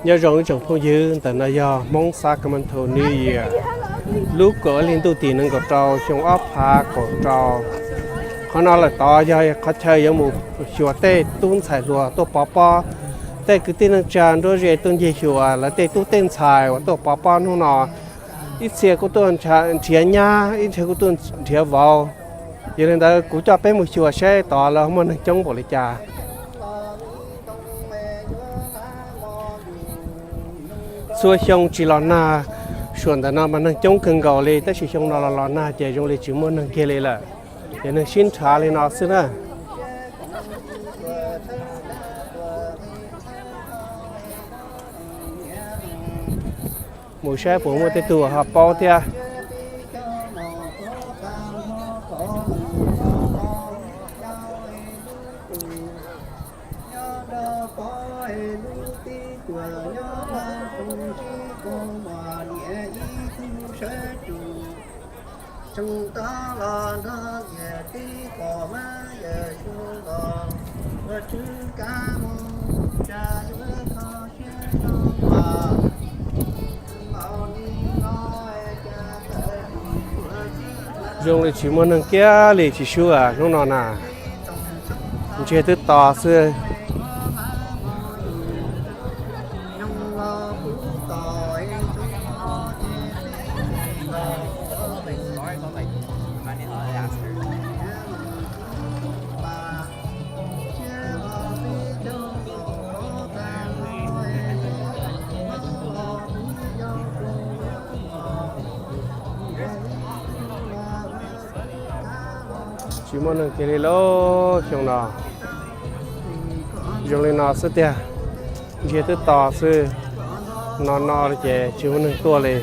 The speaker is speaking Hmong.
Nyob zoo ib tsoom phooj ywg, ntawm no yog Hmoob Sacramento New Year, lub kaum ib hli ntuj tim nees nkaum rau xyoo ob phav kaum rau. Qhov no lawm tod yog qhov chaw yuav mus xyuas tej tub ntxhais hluas tuaj pov pob, tej kwv tij neej tsa nruab ze tuaj ncig xyuas lawv tej tub tej ntxhais uas tuaj pov pob hnub no. Ib txhia kuj tuaj nrhiav nyab, ib txhia kuj tuaj nrhiav vauv. Yog li ntawd kuv coj peb mus xyuas saib tod lawv muaj neeg coob npaum li cas. Txhua xyoo tsis los nag, suam ntawm no mas neeg coob kawg nkaus li, tab sis xyoo no los los nag ces zoo li tsis muaj neeg kiag li lawm, ces neeg sib nrhav li no xwb na. Mus saib puas muaj tej tug ho paub thiab. Zoo li tsis muaj neeg kiag li tsis sub hnub no na, ntsiag twb to xwb. Tsis muaj neeg kiag li lauj xyoo no. Zoo li no xwb tiag, ntsiag twb to xwb. No no ces tsis muaj neeg tuaj li.